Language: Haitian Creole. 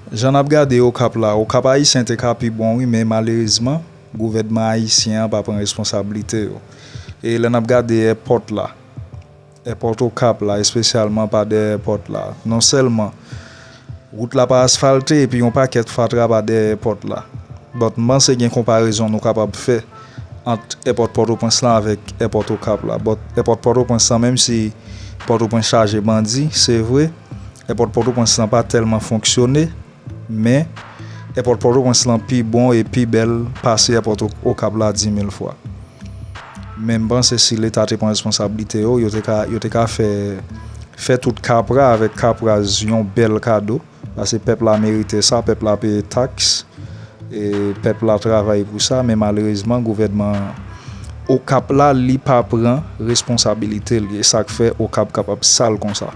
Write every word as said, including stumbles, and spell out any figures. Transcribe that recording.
Jan n ap gade Okap la, Okap ayisyen te ka pi bon wi, men malerezman, gouvènman ayisyen an pa pran responsablite yo. E lè n ap gade èpòt la, èpòt Okap la, espesyalman pa dèyè èpòt la, non sèlman wout la pa asfalte, epi yon pakèt fatra pa dèyè èpòt la. But m panse gen konparezon nou kapab fè ant èpòt Pòtoprens lan avèk èpòt Okap la. But èpòt Pòtoprens lan, menm si Pòtoprens chaje bandi, se vre, èpòt Pòtoprens lan pa tèlman fonksyone, men èpòt Pòtoprens lan pi bon e pi bèl pase èpòt O-, Okap la di mil fwa. Men m panse si Leta te pran responsablite yo, yo te ka, yo te ka fè, fè tout Kapra avèk Kapraz yon bèl kado, paske pèp la merite sa, pèp la peye taks, e pèp la travay pou sa, men malerezman, gouvènman Okap la, li pa pran responsabilite li, e sa k fè Okap kapab sal konsa.